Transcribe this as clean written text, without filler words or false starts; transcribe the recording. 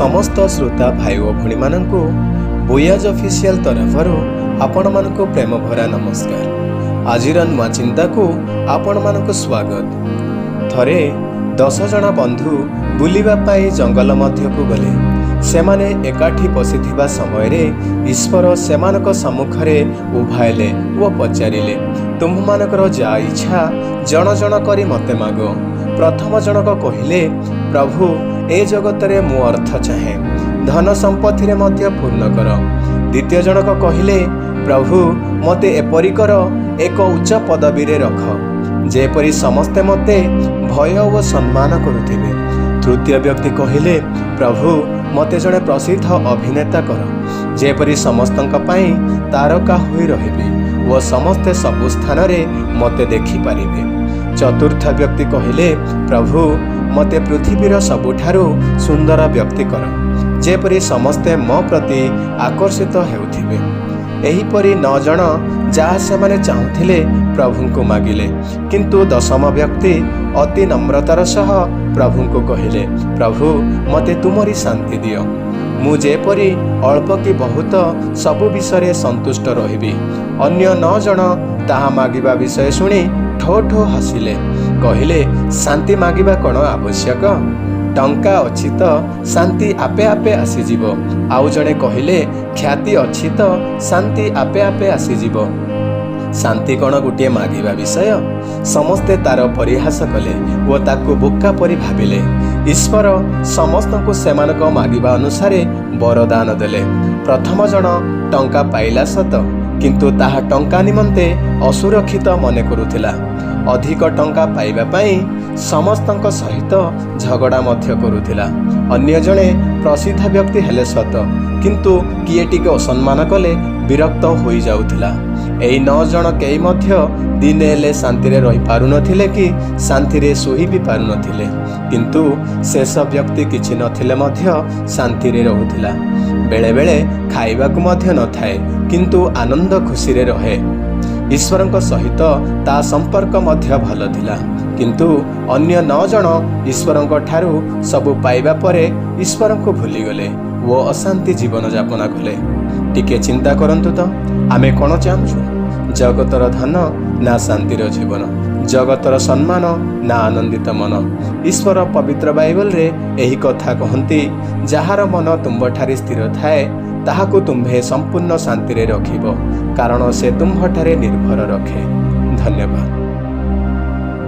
ସମସ୍ତ ଶ୍ରୋତା ଭାଇ ଓ ଭଉଣୀମାନଙ୍କୁ ବୋୟାଜ ଅଫିସିଆଲ ତରଫରୁ ଆପଣମାନଙ୍କୁ ପ୍ରେମ ଭରା ନମସ୍କାର। ଆଜିର ନୂଆ ଚିନ୍ତାକୁ ଆପଣମାନଙ୍କୁ ସ୍ୱାଗତ। ଥରେ 10 ଜଣ ବନ୍ଧୁ ବୁଲିବା ପାଇଁ ଜଙ୍ଗଲ ମଧ୍ୟକୁ ଗଲେ। ସେମାନେ ଏକାଠି ବସିଥିବା ସମୟରେ ଈଶ୍ୱର ସେମାନଙ୍କ ସମ୍ମୁଖରେ ଉଭା ହେଲେ ଓ ପଚାରିଲେ, "ତୁମ୍ଭମାନଙ୍କର ଯାହା ଇଚ୍ଛା, ଜଣ ଜଣ କରି ମୋତେ ମାଗ।" ପ୍ରଥମ ଜଣକ କହିଲେ, "ପ୍ରଭୁ, ଏ ଜଗତରେ ମୁଁ ଅର୍ଥ ଚାହେଁ। ଧନ ସମ୍ପତ୍ତିରେ ମଧ୍ୟ ପୂର୍ଣ୍ଣ କର।" ଦ୍ୱିତୀୟ ଜଣକ କହିଲେ, "ପ୍ରଭୁ, ମୋତେ ଏପରି କର, ଏକ ଉଚ୍ଚ ପଦବୀରେ ରଖ, ଯେପରି ସମସ୍ତେ ମୋତେ ଭୟ ଓ ସମ୍ମାନ କରୁଥିବେ।" ତୃତୀୟ ବ୍ୟକ୍ତି କହିଲେ, "ପ୍ରଭୁ, ମୋତେ ଜଣେ ପ୍ରସିଦ୍ଧ ଅଭିନେତା କର, ଯେପରି ସମସ୍ତଙ୍କ ପାଇଁ ତାରକା ହୋଇ ରହିବି ଓ ସମସ୍ତେ ସବୁ ସ୍ଥାନରେ ମୋତେ ଦେଖିପାରିବେ।" ଚତୁର୍ଥ ବ୍ୟକ୍ତି କହିଲେ, "ପ୍ରଭୁ, ମୋତେ ପୃଥିବୀର ସବୁଠାରୁ ସୁନ୍ଦର ବ୍ୟକ୍ତି କର, ଯେପରି ସମସ୍ତେ ମୋ ପ୍ରତି ଆକର୍ଷିତ ହେଉଥିବେ।" ଏହିପରି ନଅ ଜଣ ଯାହା ସେମାନେ ଚାହୁଁଥିଲେ ପ୍ରଭୁଙ୍କୁ ମାଗିଲେ। କିନ୍ତୁ ଦଶମ ବ୍ୟକ୍ତି ଅତି ନମ୍ରତାର ସହ ପ୍ରଭୁଙ୍କୁ କହିଲେ, "ପ୍ରଭୁ, ମୋତେ ତୁମରି ଶାନ୍ତି ଦିଅ। ମୁଁ ଯେପରି ଅଳ୍ପ କି ବହୁତ ସବୁ ବିଷୟରେ ସନ୍ତୁଷ୍ଟ ରହିବି।" ଅନ୍ୟ ନଅ ଜଣ ତାହା ମାଗିବା ବିଷୟ ଶୁଣି ଠୋ ଠୋ ହସିଲେ। କହିଲେ, "ଶାନ୍ତି ମାଗିବା କ'ଣ ଆବଶ୍ୟକ? ଟଙ୍କା ଅଛି ତ ଶାନ୍ତି ଆପେ ଆପେ ଆସିଯିବ।" ଆଉ ଜଣେ କହିଲେ, "ଖ୍ୟାତି ଅଛି ତ ଶାନ୍ତି ଆପେ ଆପେ ଆସିଯିବ। ଶାନ୍ତି କ'ଣ ଗୋଟିଏ ମାଗିବା ବିଷୟ?" ସମସ୍ତେ ତାର ପରିହାସ କଲେ ଓ ତାକୁ ବୋକା ପରି ଭାବିଲେ। ଈଶ୍ୱର ସମସ୍ତଙ୍କୁ ସେମାନଙ୍କ ମାଗିବା ଅନୁସାରେ ବରଦାନ ଦେଲେ। ପ୍ରଥମ ଜଣ ଟଙ୍କା ପାଇଲା ସତ, କିନ୍ତୁ ତାହା ଟଙ୍କା ନିମନ୍ତେ ଅସୁରକ୍ଷିତ ମନେ କରୁଥିଲା। ଅଧିକ ଟଙ୍କା ପାଇବା ପାଇଁ ସମସ୍ତଙ୍କ ସହିତ ଝଗଡ଼ା ମଧ୍ୟ କରୁଥିଲା। ଅନ୍ୟ ଜଣେ ପ୍ରସିଦ୍ଧ ବ୍ୟକ୍ତି ହେଲେ ସତ, କିନ୍ତୁ କିଏ ଟିକେ ଅସମ୍ମାନ କଲେ ବିରକ୍ତ ହୋଇଯାଉଥିଲା। ଏଇ ନଅ ଜଣ କେହି ମଧ୍ୟ ଦିନେ ହେଲେ ଶାନ୍ତିରେ ରହିପାରୁନଥିଲେ କି ଶାନ୍ତିରେ ଶୋଇ ବି ପାରୁନଥିଲେ। କିନ୍ତୁ ଶେଷ ବ୍ୟକ୍ତି କିଛି ନଥିଲେ ମଧ୍ୟ ଶାନ୍ତିରେ ରହୁଥିଲା। ବେଳେବେଳେ ଖାଇବାକୁ ମଧ୍ୟ ନଥାଏ, କିନ୍ତୁ ଆନନ୍ଦ ଖୁସିରେ ରହେ। ଈଶ୍ୱରଙ୍କ ସହିତ ତା ସମ୍ପର୍କ ମଧ୍ୟ ଭଲ ଥିଲା। କିନ୍ତୁ ଅନ୍ୟ ନଅ ଜଣ ଈଶ୍ୱରଙ୍କ ଠାରୁ ସବୁ ପାଇବା ପରେ ଈଶ୍ୱରଙ୍କୁ ଭୁଲିଗଲେ ଓ ଅଶାନ୍ତି ଜୀବନଯାପନ କଲେ। ଟିକେ ଚିନ୍ତା କରନ୍ତୁ ତ, ଆମେ କ'ଣ ଚାହୁଁଛୁ? ଜଗତର ଧନ ନା ଶାନ୍ତିର ଜୀବନ? ଜଗତର ସମ୍ମାନ ନା ଆନନ୍ଦିତ ମନ? ଈଶ୍ୱର ପବିତ୍ର ବାଇବଲରେ ଏହି କଥା କହନ୍ତି, "ଯାହାର ମନ ତୁମ୍ଭଠାରେ ସ୍ଥିର ଥାଏ, ତାହାକୁ ତୁମ୍ଭେ ସମ୍ପୂର୍ଣ୍ଣ ଶାନ୍ତିରେ ରଖିବ, କାରଣ ସେ ତୁମ୍ଭଠାରେ ନିର୍ଭର ରଖେ।" ଧନ୍ୟବାଦ।